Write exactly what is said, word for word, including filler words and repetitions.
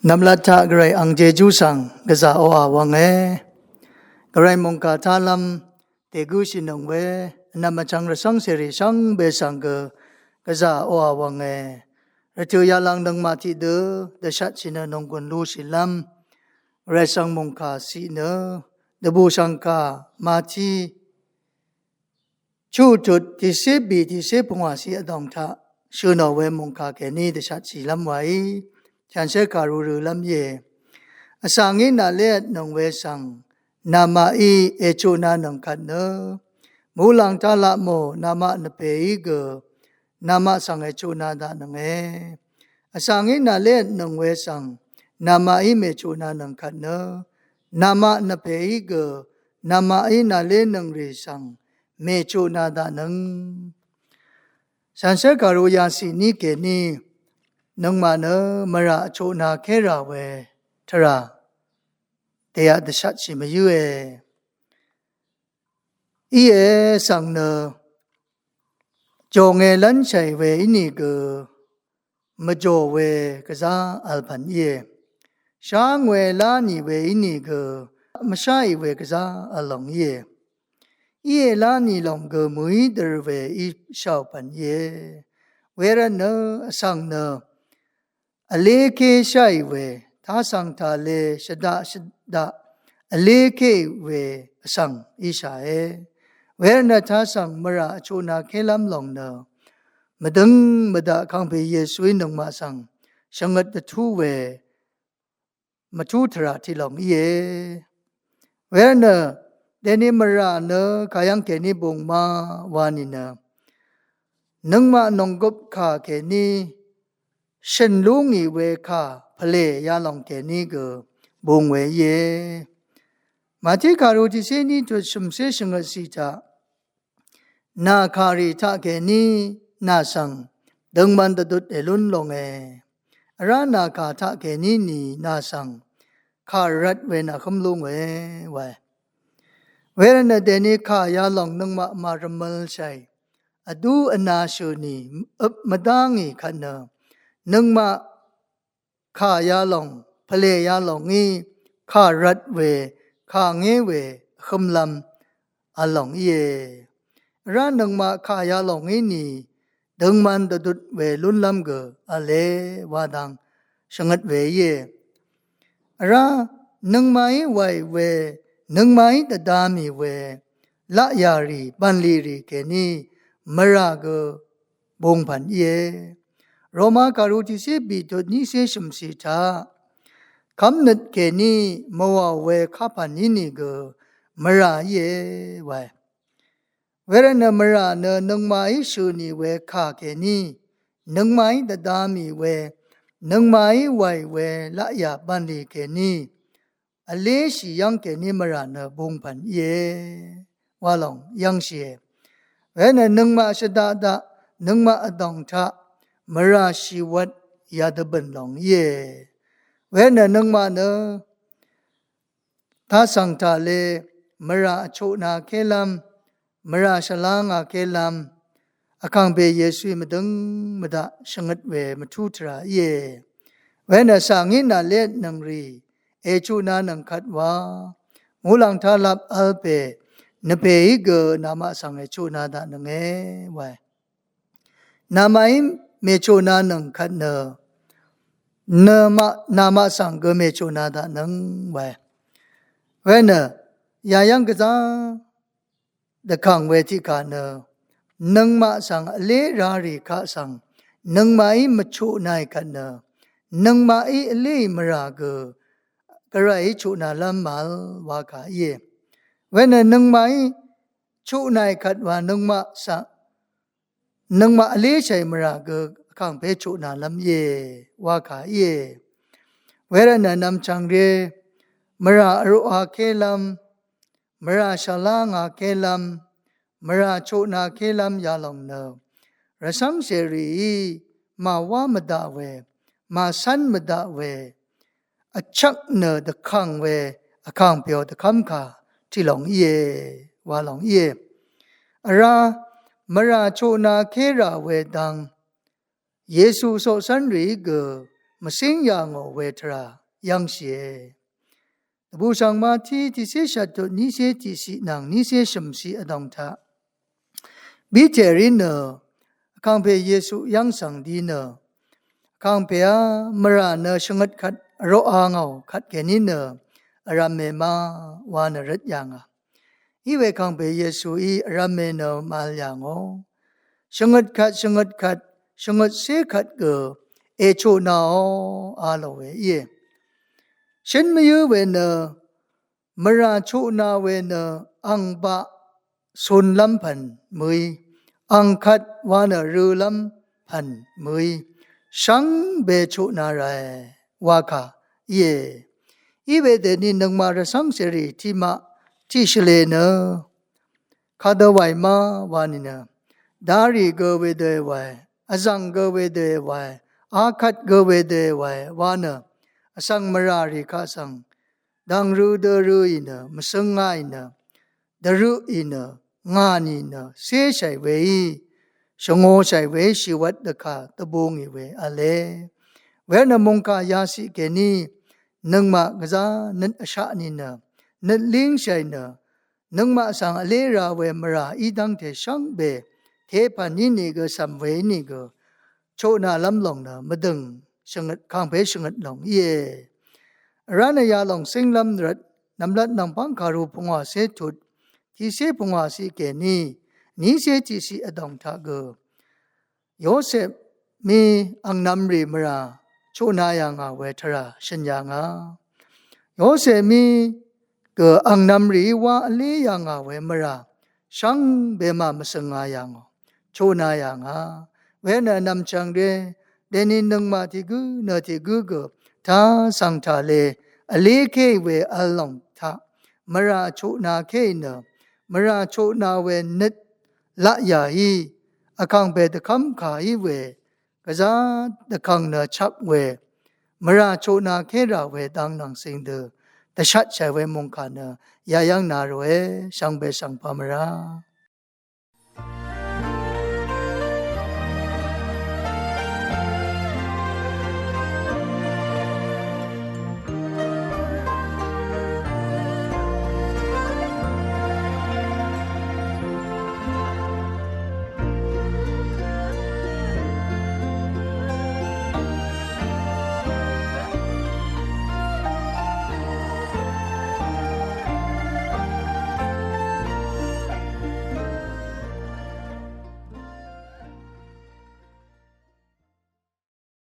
Nvmlat taq Gvray ang Jejú svng gvzà oqà wvnge. Gvray mòngkà tálv́m dègǿshìnøng we vnvm vchvng rvcv́ng cèrì shvngbe svng gø gvzà oqà wvnge. Rvtø̀ yalvng nøngmaq tiqdø dvshatshì nø nònggùn lushìlv́m Gvray svng mòngkà ciq nø dvbù shv̀ngkà Mati chuqtut tiqcé bì tiqcé pungwàciq vdòng taq shø̀ nò we mòngkà kèní dvshatshìlv́m wàí. Shanshér kàru rø̄lv́m íe. Vsvng í nàlévtnøng we svng namaqí èchutnanøng kvt nø muqlàng taq laq mò namaq nvpèí gø namaq svng èchutna daqnønge. Vsvng í nàlévtnøng we svng namaqí mèchutnanøng kvt nø namaq nvpèí gø namaqí nàlénøng rì svng mèchutna daqnøng. Shanshér kàru yaciq ní kèní nøngmaq nø mvrà vchutna kérà we tvrà dèyaq dvshatshì mvyǿe. Íe svng nø jònge lv́nshàì we ínìgø mvjò we gvzá vl pv̀n íe. Shá ngwe lá nì we ínìgø mvsháì we gvzá vl lòng íe. Íe lá nì lòng gø mø̀í dvr we í shàò pv̀n íe. Wervtnø vsvng nø vléké sháì we tasvng tale shvdaq shvdaq vléké we vsvng íshàe. Wervtnø tasvng mvrà vchutna kélv́m lòng nø mvdøng mvdaq kangpè Yesuí nøngmaq svng shvngøt dvtú we mvtú tvrà tiq lòng íe. Wervtnø dèní mvrà nø kàyv́ng kèní bung má wa nìnø nøngmaq nònggøp kà kèní shø̀n lú ngì we kà pvlè yalòng kèní gø bung we íe. Màtí kàru tiqcé ní tut shø̀mcé shvngøtcì taq nà kàrì taqkèní nà svng døngman dvdut èlún longe. Vrá nà kà taqkèní nì nà svng kà rvt we nà hǿm lú ngòe wae. Wervtnø dèní kà yalòng nøngmaq màrvmølshàì vdú vnā shø̀ nì øp mvdá ngì kvt nø nøngmaq kà yalòng pvlè yalòng í kà rvt we kà ngé we vhǿmlv́m vl lòng íe. Vrá nøngmaq kà yalòng í nì døngman dvdut we lúnlv́m gø v̄le wa dang shvngøt we íe. Vrá nøngmaqí wàì we nøngmaqí dvda mì we laqyà rì bv̀nlì rì kèní mvrà gø bung pv̀n íe. Roma kàru tiqcé bìtut nícé shø̀mcì taq kv́mnøt kèní mvwàò we kapv̀n í nìgø mvrà íe wae. Wervtnø mvrà nø nøngmaqí shø̀ nì we kà kèní nøngmaqí dvda mì we nøngmaqí wàì we laqyà bv̀nlì kèní vléshì yv́ng kèní mvrà nø bung pv̀n íe wa lòng yv́ngshìe. Wenø nøngmaq shvdaq daq nøngmaq vdòng taq mvrà shìwvt yadvbø̀n lòng íe. Wenø nøngmaq nø tasv̀ng taqle mvrà vchutna kélv́m mvrà shvlá ngà kélv́m vkàngpè Yesuí mvdøng mvdaq shvngøt we mvtú tvrà íe. Wenø vsvng í nàlévtnøng rì èchutnanøng kvt wa muqlàng taq lap vl pè nvpèí gø namaq svng èchutna daqnønge wae. Namaqí mèchutnanøng kvt nø nø namaq svng gø mèchutna daqnøng wae. Wenø yayv́ng gvzá dvkàng we tiqkà nø nøngmaq svng vlé rarì kaq svng nøngmaqí mvchutnaì kvt nø nøngmaqí vléì mvrà gø Gvrayí chutnalv́m màvl wa kà íe. Wenø nøngmaqí chutnaì kvt wa nøngmaq svng nøngmaq vléshàì mvrà gø vkàngpè chutnalv́m íe wa kà íe. Wervtnø nvmchv̀ngré mvrà vroqa kélv́m mvrà shvlá ngà kélv́m mvrà chutna kélv́m yalòng nø rvcv́ngcè rìí màwá mvdaq we màcv́n mvdaq we vchvk nø dvkàng we vkàngpèò dvkv́mkà tiq lòng íe wa lòng íe. Vrá mvrà chutna kérà we dang Yesu coqcv́n rìí gø mvcíng yà ngò we tvrà yv́ngshìe. Dvbùshv̀ng Mati tiqcé shvt tut nícé tiqciq nvng nícé shø̀mciq vdòng taq Piter í nø Vkàngpè Yesu yv́ng svng di nø, Vkàngpèá mvrà nø shvngøt kvt vroqa ngò kvtkèní nø vrv̄me ma wa nø røt yà ngà. Iwe Vkàngpè Yesuí vrv̄me nø màvl yà ngò. Shvngøt kvt, shvngøt kvt, shvngøtcé kvt gø èchutnāò a lò we íe. Shǿn mvyǿ we nø mvrà chutnā we nø ang baq cunlv́m pv̀n mø̀í, ang kvt wa nø rølv́m pv̀n mø̀í, shvngbe chutnā ràe wa kà íe. Iwe dèni nøngmaq rvcv́ng cèrì tiqmaq tiqshvlē nø kadø wàì ma wa nìnø, darì gø wedø èwàe, vzv̀ng gø wedø èwàe, akvt gø wedø èwàe wa nø, vsvng mvràrì kaq svng dv̀ngrø dørø ì nø mvsøng ngà ì nø, dvrøq ì nø, ngà nì nø céshàì weí, shvngōshàì weí shìwvt dvkà dvbū ngì we v̄le. Wervtnø mòngkà yaciq kèní nøngmaq gvzá nøt vshaq nìnø, nøt língshàì nø, nøngmaq svng vlé ra we mvrà í dv́ngte shvngbe tepv̀n ínìgø cv̀m we ínìgø chutnālv́m lòng nø mvdø̀ng shvngøt, Vkàngpè shvngøt lòng íe. Vrá nø yalòng cínglv́m rvt nv̀mlat nv̀ngpv́ng kàru pungwàcé tut tiqcé pungwàciq kèní nícé tiqciq vdòng taq gø Yosepí angnv̄mrì mvrà chutnā yà ngà we tvrà shø̀n yà ngà. Yosepí gø angnv̄mrìí wá vlé yà ngà we mvrà shvngbe mà mvsøng ngà yà ngò, chutnā yà ngà. Wervtnø vnvm chvngré dèni nøngmaq tiq gǿ nø tiq gǿ gø tasv̀ng tàle vlékéì we v̄l lòng taq mvrà chutnākéì nø, mvrà chutnā we nøt laqyàí Vkàngpè dvkv́mkà í we gvzá dvkv̀ng nø chvp we mvrà chutnāké rà we dang nvng cing dø dvshatshàì we mòngkà nø yayv́ng na ròe. Shvngbe shvngpa mvrà